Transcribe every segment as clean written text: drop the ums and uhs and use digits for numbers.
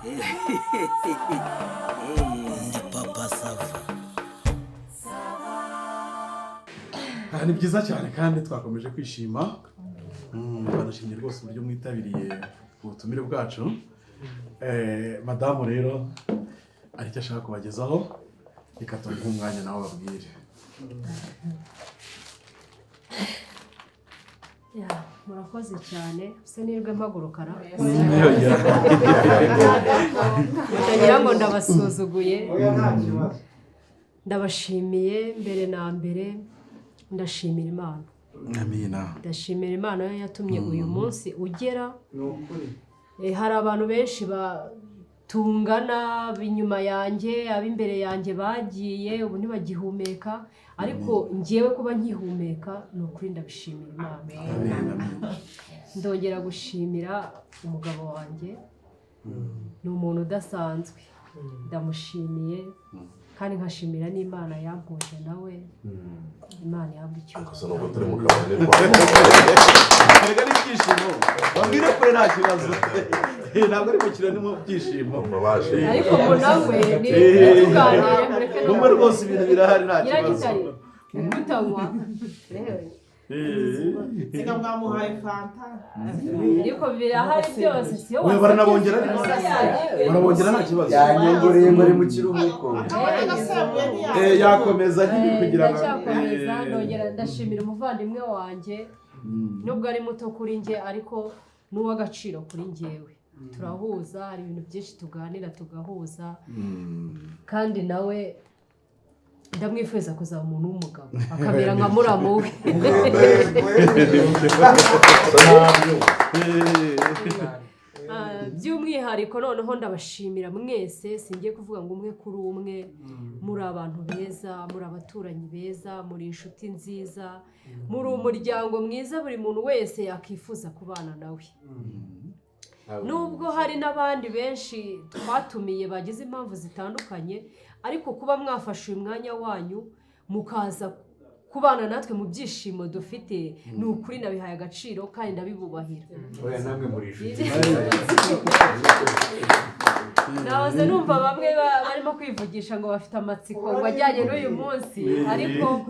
Ndi Papa Sava. Aha ni byiza cyane kandi twakomeje kwishima. Twanashimye rwose uburyo mwitabiriye ubutumire bwacu. Madamu rero hari icyo ashaka kubagezaho, reka tumuhe umwanya nawe ababwire. Ya, murakoze cyane. Se nirwe mpagurukara mutagira ngo ndabasuzuguye. Oya, nta kibazo. Ndabashimiye mbere na mbere, ndashimira Imana. Amina. Ndashimira Imana yo yatumye uyu munsi ugera. Ni ukuri. Hari abantu benshi tungana inyuma yanjye, ab'imbere yanjye bagiye, ubu ntibagihumeka, ariko ngewe kuba nkihumeka ni ukuri ndabishimira Imana. Amen, amen. Ndongera gushimira umugabo wanjye, ni umuntu udasanzwe, ndamushimiye kandi nkashimira n'Imana yampuje nawe. Imana ihabwe icyubahiro. Gusa nubwo turi mu kabari ntitwavuga. Erega ni ibyishimo, babwire kure, nta kibazo. Ntabwo ari mu kirori, ni mu byishimo. Baje. Ariko ngo nawe ni tuganire, mureke no Numwe rwose ibintu birahari, nta kibazo. Nyiragitare gutanywa. Siga mwamuhaye fanta. Ariko birahari byose, siyo? Oya, baranabongera ariko. Barabongera, nta kibazo. Yanyongoreye ngo ari mu kiruhuko. Akabona gasembuye. Yakomeza nyine kugira ngo Ndacyakomeza. Ndongera ndashimira umuvandimwe wanjye, nubwo ari muto kuri njye ariko n'uw'agaciro kuri njyewe. Turahuza, hari ibintu byinshi tuganira tugahuza, kandi nawe ndamwifuriza kuzaba umuntu w'umugabo akamera nka muramu we. By'umwihariko noneho ndabashimira mwese, singiye kuvuga ngo umwe kuri umwe. Muri abantu beza, muri abaturanyi beza, muri inshuti nziza, muri umuryango mwiza buri muntu wese yakwifuza kubana nawe. Nubwo hari n'abandi benshi twatumiye bagize impamvu zitandukanye, ariko kuba mwafashe uyu mwanya wanyu mukaza kubana natwe mu byishimo dufite, ni ukuri nabihaye agaciro kandi ndabibubahira. Oya, namwe muri inshuti. Nahoze numva bamwe barimo kwivugisha ngo bafite amatsiko ngo ajyanye n'uyu munsi, ariko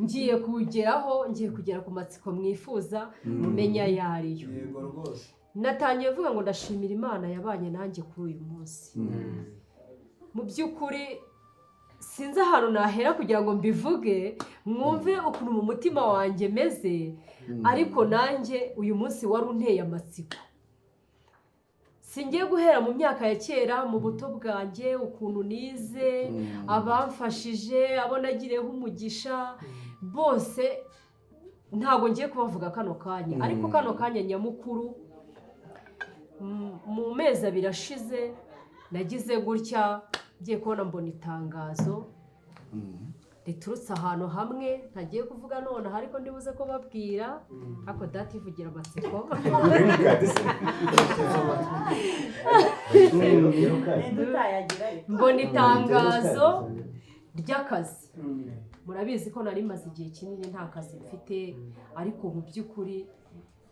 ngiye kugeraho, ngiye kugera ku matsiko mwifuza mumenya ayo ariyo. Yego rwose. Natangiye mvuga ngo ndashimira Imana yabanye nanjye kuri uyu munsi. Mu by'ukuri sinzi ahantu nahera kugira ngo mbivuge mwumve ukuntu mu mutima wanjye meze, ariko nanjye uyu munsi wari unteye amatsiko. Singiye guhera mu myaka ya kera, mu buto bwanjye, ukuntu nize, abamfashije, abo nagiriyeho umugisha bose, ntabwo ngiye kubavuga kano kanya. Ariko kano kanya nyamukuru, mu mezi 2 ashize nagize gutya ngiye kubona mbona itangazo riturutse ahantu hamwe ntagiye kuvuga nonaha, ariko ndibuze ko babwira, ariko data ivugira amatsiko. Mbona itangazo ry'akazi. Murabizi ko nari maze igihe kinini nta kazi mfite, ariko mu by'ukuri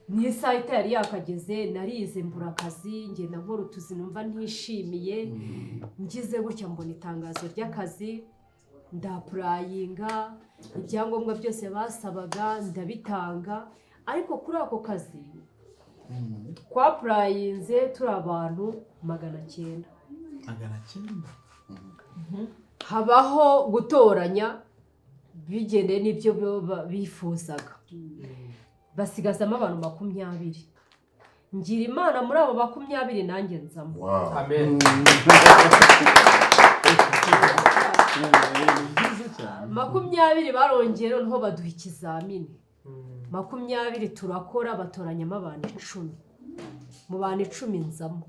mu isaha itari yakageze narize mbura akazi, ngenda nkora utuzi numva ntishimiye. Ngize gutya mbona itangazo ry'akazi, ndapurayinga, ibyangombwa byose basabaga ndabitanga. Ariko kuri ako kazi twapurayinze turi abantu 900. 900. Habaho gutoranya bigendeye n'ibyo bifuzaga, basigazamo abantu 20. Ngira Imana muri abo 20 nanjye nzamo. Amen. 20 barongera noneho baduha ikizamini, 20 turakora, batoranyamo abantu 10. Mu bantu 10 nzamo.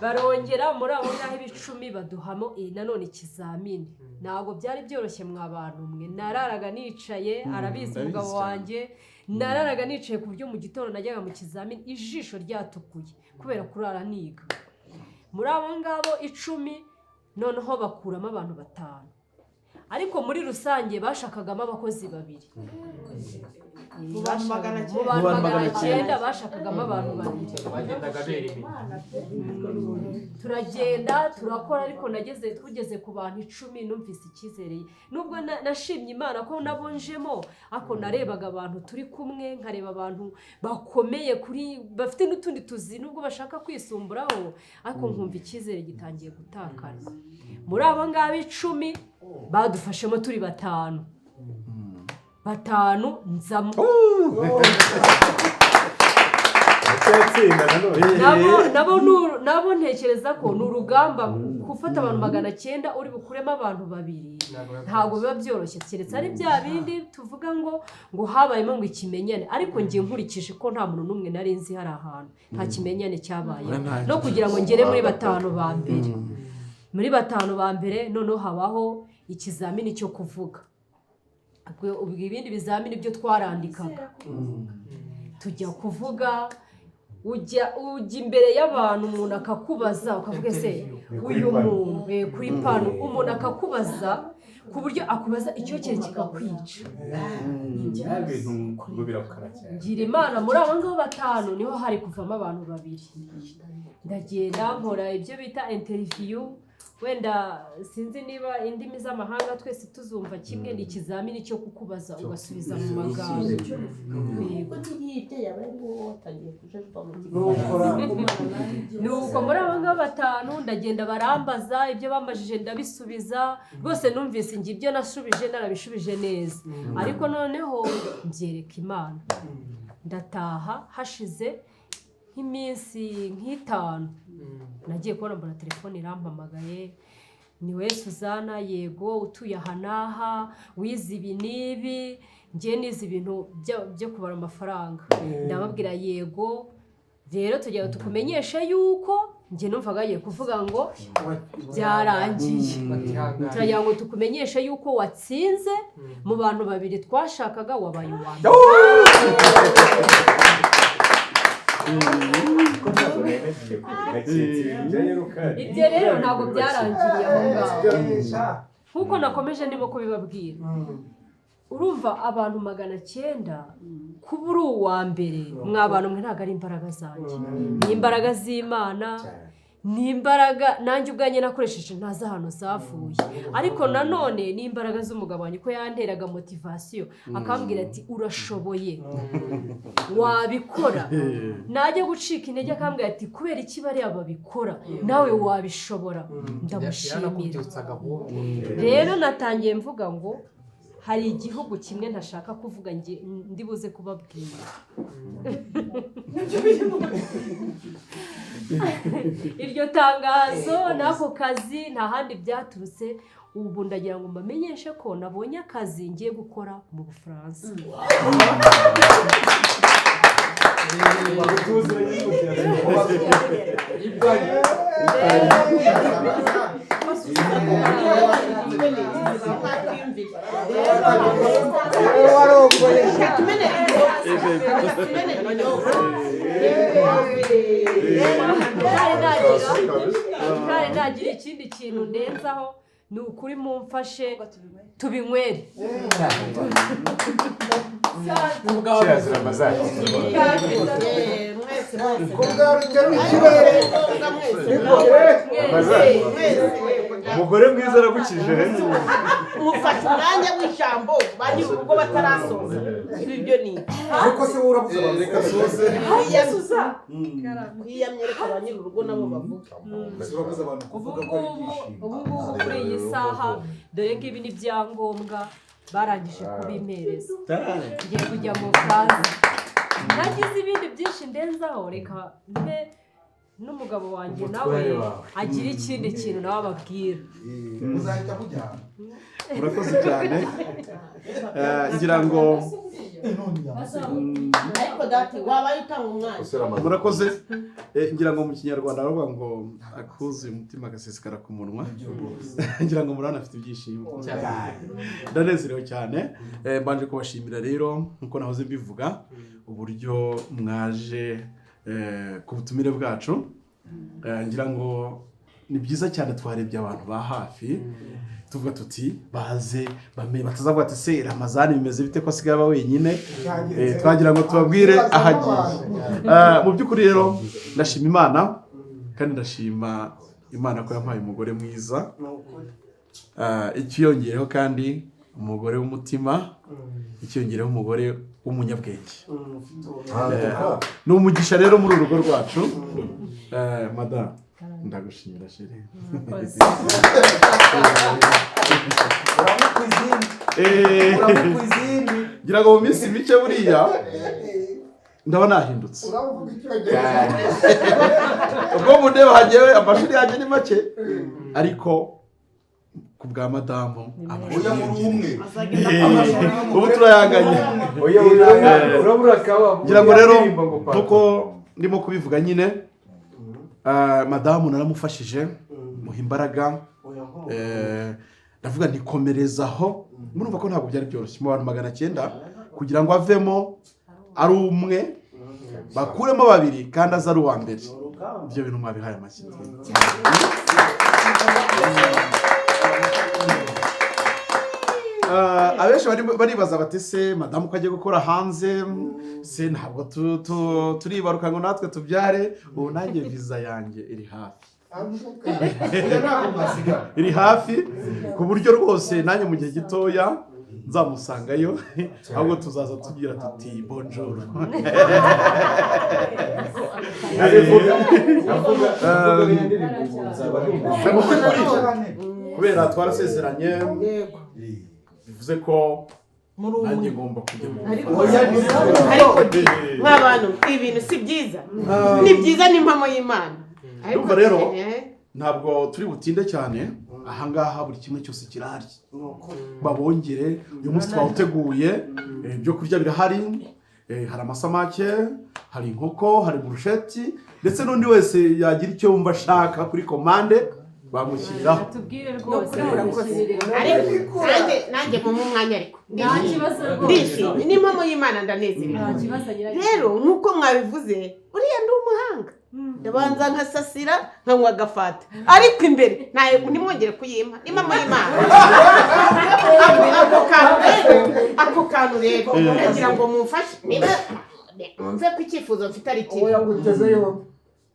Barongera muri abo ngaho ibicumi baduhamo nanone ikizamini. Ntabwo byari byoroshye mwa bantu mwe, nararaga nicaye, arabizi umugabo wanjye, nararaga nicaye ku buryo mu gitondo najyaga mu kizamini ijisho ryatukuye kubera kurara niga. Muri abo ngabo 10 noneho bakuramo abantu 5. Ariko muri rusange bashakagamo abakozi babiri. Mu bantu magana Mu cyenda. bantu Mu bantu magana 900. cyenda bashakagamo abantu babiri. Bagendaga bera imirimo. Turagenda turakora, ariko nageze tugeze ku bantu 10 numvise icyizere, nubwo nashimye Imana ko nabonjemo, ariko narebaga abantu turi kumwe, nkareba abantu bakomeye kuri bafite n'utundi tuzi nubwo bashaka kwisumburaho, ariko nkumva icyizere gitangiye gutakara. Muri abo ngabo 10 badufashemo turi batanu, batanu nzamo. Cyatsinda nanone. Nabo ntekereza ko ni urugamba gufata abantu 900 uri bukuremo abantu babiri, ntabwo biba byoroshye, keretse ari bya bindi tuvuga ngo habayemo ngo ikimenyane. Ariko ngiye nkurikije ko nta muntu n'umwe nari nzi hari ahantu, nta kimenyane cyabaye no kugira ngo ngere muri batanu ba mbere. Muri batanu ba mbere noneho habaho ikizamini cyo kuvuga. Ubwo ibindi bizamini byo twarandikaga, tujya kuvuga, ujya imbere y'abantu, umuntu akakubaza ukavuga ese uyu muntu, kuri pano umuntu akakubaza ku buryo akubaza icyokere kikakwica. Bya bintu ngo birakara cyane. Ngira Imana muri abo ngabo batanu niho hari kuvamo abantu babiri. Ndagenda nkora ibyo bita interview, wenda sinzi niba indimi z'amahanga twese tuzumva kimwe, ni ikizamini cyo kukubaza ugasubiza mu magambo. Yego. Nuko muri abo ngabo batanu ndagenda barambaza, ibyo bambajije ndabisubiza rwose, numvise njye ibyo nasubije narabishubije neza, ariko noneho mbyereka Imana. Ndataha, hashize nk'iminsi nk'itanu nagiye kubona mbona telefone irampamagaye: "Ni we Suzana?" "Yego." "Utuye aha n'aha, wize ibi n'ibi?" "Njye nize ibintu byo kubara amafaranga." Ndababwira: "Yego." "Rero tugira ngo tukumenyeshe yuko..." Njye numvaga agiye kuvuga ngo byarangiye. Batihangane. "Turagira ngo tukumenyeshe yuko watsinze mu bantu babiri twashakaga, wabaye uwa mbere." Ko ntabwo nari nagiye kure, naketse ibintu bya Yerukani. Ibyo rero ntabwo byarangiriye aho ngaho, nk'uko nakomeje ndimo kubibabwira. Urumva abantu 900 kuba uri uwa mbere, mwa bantu mwe, ntabwo ari imbaraga zanjye, ni imbaraga z'Imana, ni imbaraga nanjye ubwanjye nakoresheje ntazi ahantu zavuye, ariko nanone ni imbaraga z'umugabo wanjye, ko yanteraga motivation akambwira ati: "Urashoboye, wabikora." Najya gucika intege akambwira ati: "Kubera iki bariya babikora, nawe wabishobora." Ndamushimira. Yaranakubyutsaga ahubwo. Rero natangiye mvuga ngo hari igihugu kimwe ntashaka kuvuga, nge ndibuze kubabwira. Iryo tangazo n'ako kazi nta handi byaturutse. Ubu ndagira ngo mbamenyeshe ko nabonye akazi ngiye gukora mu Bufaransa. Ntari nagira ikindi kintu ndenzaho, ni ukuri mumfashe tubinywere. Kirazira amazaki. Amazaki. Umugore mwiza aragukije rero. Mufata umwanya w'ijambo ba nyir'urugo batarasoza, ibyo ni iki? Ariko se wowe urabuze abantu? Reka soze. Kwiyamye, reka ba nyir'urugo nabo bavuga. Ese urabuze abantu Ubu kuvuga ko ari ngubu, ibyishimo? ubu ngubu kuri iyi saha, dore ngibi ni ibyangombwa barangije kubimpereza, ngiye kujya mu Bufaransa. Nagize ibindi byinshi ndenzaho, reka mbe n'umugabo wanjye nawe Umutware wawe. agira ikindi kintu nawe ababwira. Muzahita mujyana. Murakoze cyane. Ngira ngo Ariko dati wabaye utanga umwanya. Murakoze. Ngira ngo mu Kinyarwanda baravuga ngo akuzuye umutima agasesekara ku munwa. Ngira ngo murabona afite ibyishimo, ndanezerewe cyane. Mbanje kubashimira rero, nkuko nahoze mbivuga, uburyo mwaje ku butumire bwacu. Ngira ngo Ni byiza cyane, twarebye abantu ba hafi, tuvuga tuti baze bamenye, batazavuga ati se Ramazani bimeze bite ko asigaye aba wenyine? Twagira ngo tubabwire aho agiye. Mu by'ukuri rero ndashima Imana, kandi ndashima Imana ko yampaye umugore mwiza. Ikiyongereho kandi umugore w'umutima, ikiyongereho umugore w'umunyabwenge. Ni umugisha rero muri uru rugo rwacu. Madamu, ndagushimira chérie. Murakoze. Uramukwa izindi. Uramukwa izindi. Ngira ngo mu minsi mike buriya ndaba nahindutse. Uramuvuga icyongereza. Ubwo mundeba hagewe amashuri yanjye ni make, ariko ku bwa madamu amashuri Oya, muri umwe. Ubu turayanganye. Oya, urabura akaba. Ngira ngo rero nkuko ndimo kubivuga nyine, madamu naramufashije, muha imbaraga. Ndavuga nti komerezaho. Murumva ko ntabwo byari byoroshye mu bantu 900 kugira ngo avemo ari umwe, bakuremo babiri kandi aza ari uwa mbere. Ibyo bintu mwabihaye amashyi. Abenshi baribaza bati se madamu ko agiye gukora hanze, se ntabwo turibaruka ngo natwe tubyare? Ubu nanjye viza yanjye iri hafi, iri hafi, ku buryo rwose nanjye mu gihe gitoya nzamusangayo, ahubwo tuzaza tugira tuti bonjour. Avuga avuga indirimbo ngo nzaba ndi umugore. Kubera twarasezeranye, Yego. bivuze ko nanjye ngomba kujya mu Ariko Ariko mw'abantu, ibintu si byiza, ni byiza, ni impamo y'Imana. Ariko Ndumva rero ntabwo turi butinde cyane ahangaha, buri kimwe cyose kirahari, babongere. Uyu munsi twawuteguye, ibyo kurya birahari, hari amasamake, hari inkoko, hari burusheti, ndetse n'undi wese yagira icyo yumva ashaka kuri komande bamushyiriraho. Tubwire rwose. Murakoze. Ariko nanjye mu mwanya, ariko Nta kibazo rwose. Ndishimye, ni impamo y'Imana, ndanezerewe. Nta kibazo nyiracyo. Rero nk'uko mwabivuze, uriya ndi umuhanga, ndabanza nkasasira, nkanywa agafata, ariko imbere ntayo ntimwongere kuyimpa. Ni impamo y'Imana. Ako kantu rero ndagira ngo mumfashe, niba mwumve ko icyifuzo mfite ari kimwe. Oya, nguteze yombi.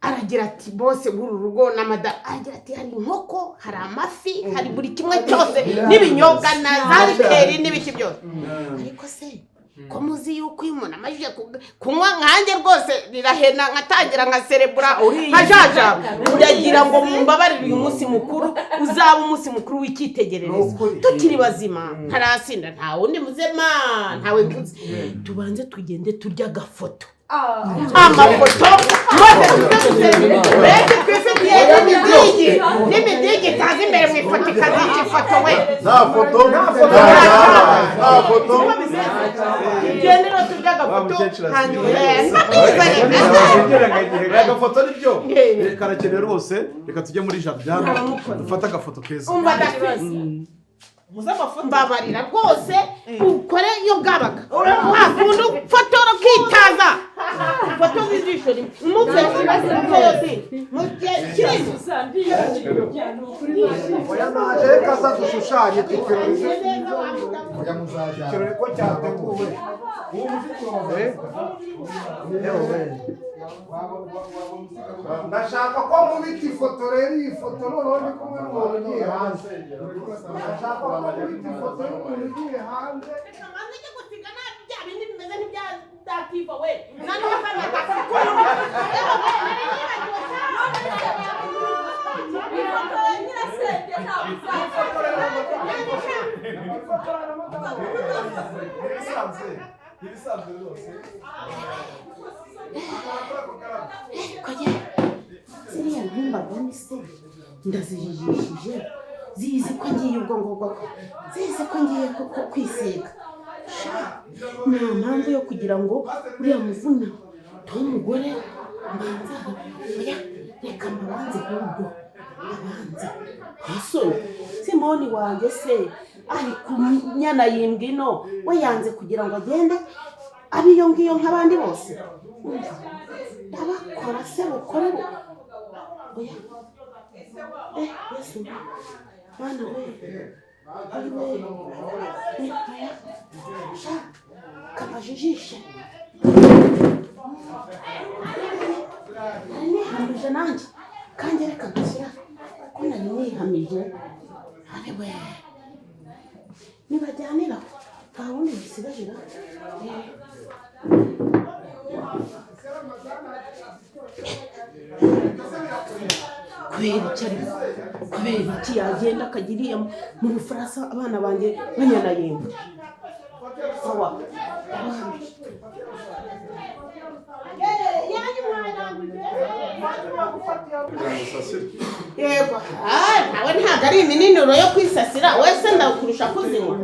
Aragira ati bose b'uru rugo n'amada, aragira ati hari inkoko, hari amafi, hari buri kimwe cyose n'ibinyobwa na za liqueur n'ibiki byose. Ariko se ko muzi yuko iyo umuntu amajije kunywa nkanjye rwose rirahena, nkatangira nkaserebura, nkajajaba, ndagira ngo mumbabarire, uyu munsi mukuru uzaba umunsi mukuru w'icyitegererezo tukiri bazima, ntarasinda, nta wundi muzema, ntawe mvuze, tubanze tugende turya agafoto, amafoto, maze tuze benshi twifitiye n'imidigi itaza imbere mu ifoto ikazica ifoto we. Nta foto, nta foto. Tugende rero turya agafoto, hanyuma Agafoto nibyo karakenewe rwose. Reka tujye muri jardin hano dufate agafoto keza. Umva dafise, mbabarira rwose, ukore iyo bwabaga wakundi ufotora ukitaza foto z'ijisho rimwe, umutwe yose mu gihe kirimo. Oya, naje, reka aza dushushanye iki kirori. Oya, muzajyana. Ikirori ko cyateguwe. Yewe. Ndashaka ko mubita ifoto rero, iyi foto noneho ndi kumwe n'umuntu ugiye hanze. Ndashaka ko mubita ifoto y'umuntu ugiye hanze. Reka manze njye gusiga na bya bindi bimeze nk'ibya dativa we noneho akana gafite. Ifoto ya nyirasenge ntabwo Ibisanzwe, ibisanzwe rwose. Ziriya ntumbagane se ndazijijishije, zizi ko ngiye ubwo ngubwo, zizi ko ngiye kwisiga. Sha, nta mpamvu yo kugira ngo uriya muvuna w'umugore mbanza. Oya, reka mbabanze, ahubwo abanze musore Simoni wanjye se ari ku nyana yimbwa ino, we yanze kugira ngo agende abe iyo ngiyo nk'abandi bose. Umva, ndabakora se bukore oya. Yesu mwana we, sha kabajijishe nari nihamije nanjye kandi reka ngashyira ko nari nihamije. Arewe nibajyanira nta wundi bisigarira. Kubera iki ariko, kubera iki yagenda akajya iriya mu Bufaransa abana banjye banyanayemba? Sawa. Yego, nawe ntabwo ari imininiro yo kwisasira, wese ndakurusha kuzinywa.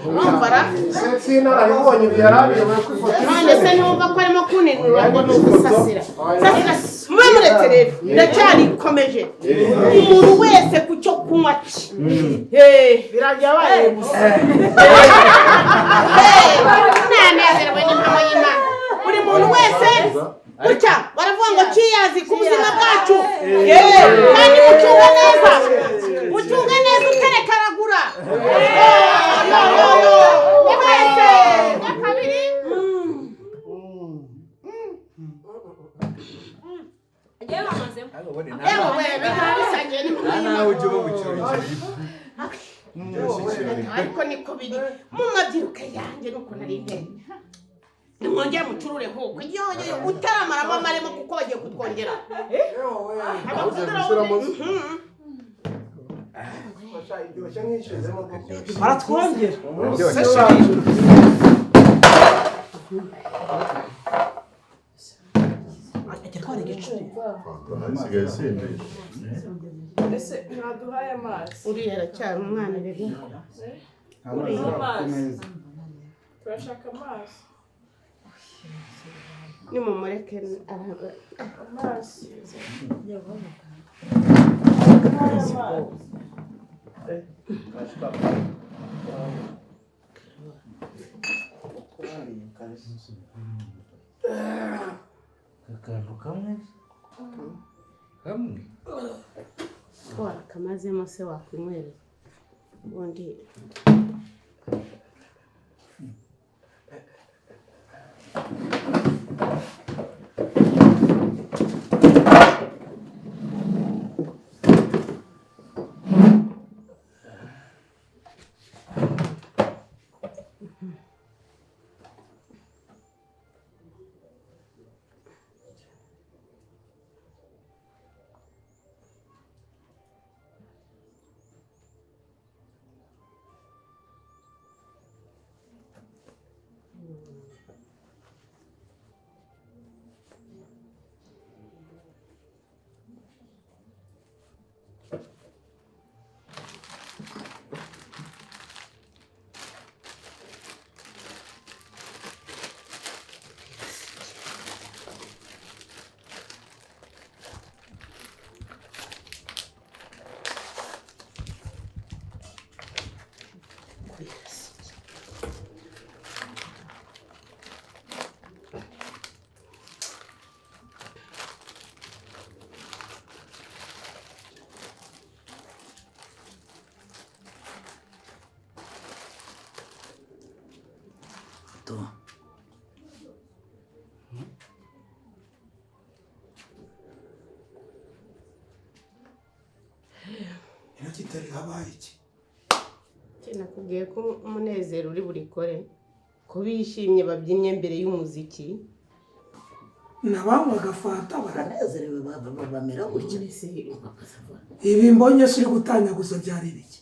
Urumva ra? Sinarabibonye ibi yarabiyobewe ko ifoto None se ntiwumva ko arimo kuninura ngo ni ugusasira? Sasira, mube muretse rero, ndacyarikomeje. Umuntu wese ku cyo kunywa cye. Birangiye abaye gusa. Nanezerewe n'impamo y'Imana. Buri muntu wese gutya baravuga ngo ciyazi ku buzima bwacu. Kandi mucunge neza, mucunge neza utereka aragura. Mwese kabiri. Yewe bamazemo. Yewe we, bikaba bisangiye n'impamo y'Imana. Nawe ujye uba mu kirori kiri. Ariko niko biri mu mabyiruka yanjye nuko nari nteye. Nimwongere mucurure huko yo yo utaramaramo amaremo kuko bagiye kutwongera. Baratwongera. Ajya igicuri. Isigaye isindisha. Ese mwaduhaye amazi? Uriya aracyari umwana rero. Amazi. Turashaka amazi. Nimumureke. Amazi. Akantu kamwe kamwe Wakamazemo se wakwinywera ubundi. Kitari habaye iki? Nakubwiye ko umunezero uri burikore ko bishimye babyinnye mbere y'umuziki. Nabanywaga fanta baranezerewe bamera gutya. Ibi mbonye suri gutanyaguza byari ibiki?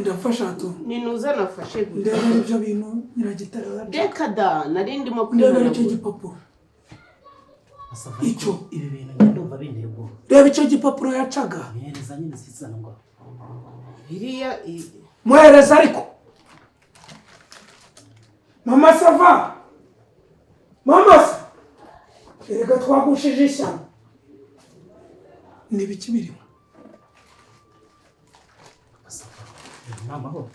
Ndafasha tu. Ninuza nafashe gusa. Ndebera ibyo bintu Nyiragitare. Reka da, nari ndimo kwibona. Ndebera icyo gipapuro. Icyo ibi bintu njye ndumva binteye ubwoba. Reba icyo gipapuro yacaga. Mwereza nyine zizana ngo. Biriya mwereza ariko. Mama sava. Mama sa. Erega twagushije ishyano. Ni ibiki birimo? Mama ho.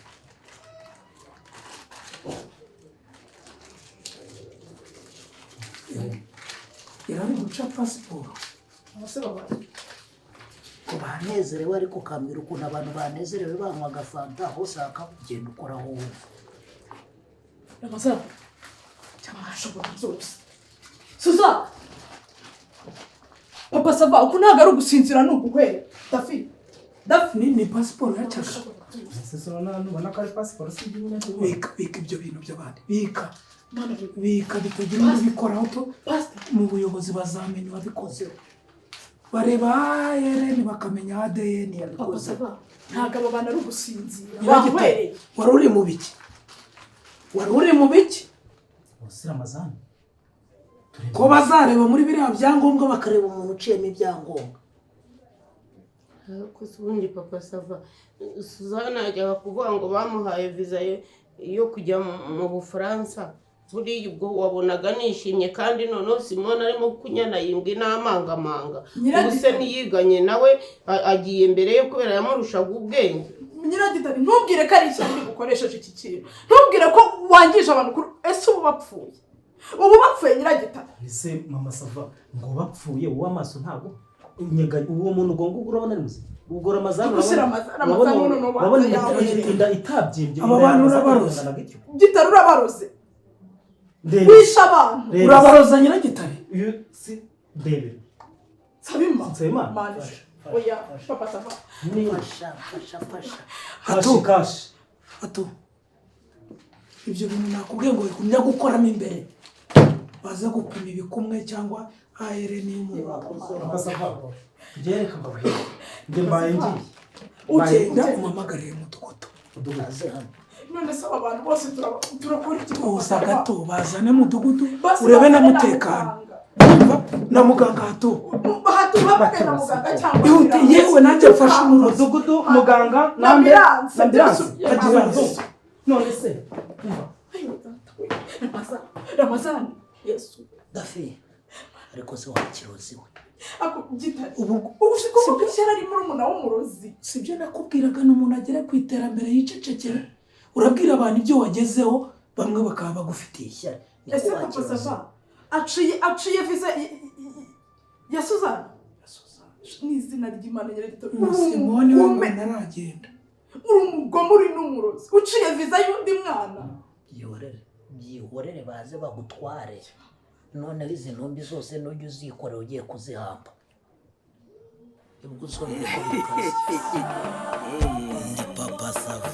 Yari guca pasiporo. Banezerewe, ariko ukambwira ukuntu abantu banezerewe banywaga fanta hose, hakagenda ukoraho wumva. Ramazan, cyamashobora zose. Suza, Papa Sava, uku ntabwo ari ugusinzira, ni uguhera. Dafi, Dafi. Ni pasiporo yacaga. Ese urabona, nubona ko ari pasiporo si iby'umunyagihugu? Bika, bika ibyo bintu by'abandi, bika, bika, bitagira ubikoraho to mu buyobozi bazamenya uwabikoze. Bareba ARN bakamenya ADN Papa yabikoze. Sava, ntabwo aba bantu ari ugusinzira. Nyiragitare, Bahwereye. wari uri mu biki? Wari uri mu biki? Usi Ramazani. Ko bazareba muri biriya byangombwa bakareba umuntu uciyemo ibyangombwa. Ariko se ubundi Papa Sava, Suzana yajyaga kuvuga ngo bamuhaye viza yo kujya mu Bufaransa. Buriya ubwo wabonaga nishimye, kandi noneho Simone arimo kunyana yimbwa n'amangamanga. Nyiragitare. Ubu se ntiyiganye nawe, agiye mbere ye kubera yamurushaga ubwenge. Nyiragitare, ntubwire ko ari ishyari gukoresheje iki kintu. Ntubwire ko wangije abantu kuri ese ubu bapfuye. Ubu bapfuye, Nyiragitare. Ese Mama Sava, ngo bapfuye, wowe amaso ntabwo nyega uwo muntu ubwo ngubwo urabona ari muzima? Ubwo Ramazani Ubwo se Ramazani noneho urabona yawe. inda itabyimbye? Aba Inda ya bantu Ramazani urabaroza. ingana gutyo. Gitare, urabaroze. Ndebe. Wishe abantu. Reba. Urabaroza, Nyiragitare. Uyu si ndebe. Nsabima. Nsabimana. Mani. Oya, Papa Sava. Fasha, fasha, fasha. Hato. Kashi, kashi. Hato, ibyo bintu nakubwiye ngo bigumya gukoramo imbere, baze gupima ibikumwe cyangwa ARN y'umuntu wakoze. Papa Sava, njye reka mbabwire, njye mbaye ngiye. Ugenda umuhamagarire mudugudu. Aze hano. None se aba bantu bose turakora iki, Papa Tuza Sava? gato, bazane mudugudu. Basi Urebe na bazane na mutekano na muganga. Hato. Bahatubavuge na muganga cyangwa Ihute. ambulance. Yewe, nanjye mfashe umurozi. Mudugudu, muganga, Na nande ambulance. Ambulance. Ambulance. None se umva. Ayo, data we. Ramazani, Ramazani, Yesu. Dafi, ariko se wakirozi we? Ako Gitare. Ubu Ubu si kuvuga ishyari ari murumuna w'umurozi. Sibyo nakubwiraga? Ni umuntu agera ku iterambere yicecekera. Urabwira abantu ibyo wagezeho, bamwe bakaba bagufitiye ishyari. Ese Papa Sava aciye viza ya Suzana? Ni izina ry'Imana, Nyiragitare. Simoni we ngo ntaragenda. Uri umugome, uri n'umurozi. Uciye viza y'undi mwana. Byihorere, byihorere, baze bagutware. Noneho izi ntumbi zose nujya uzikorera ugiye kuzihamba, ubwo uzongera uko bikaze. Ni Papa Sava.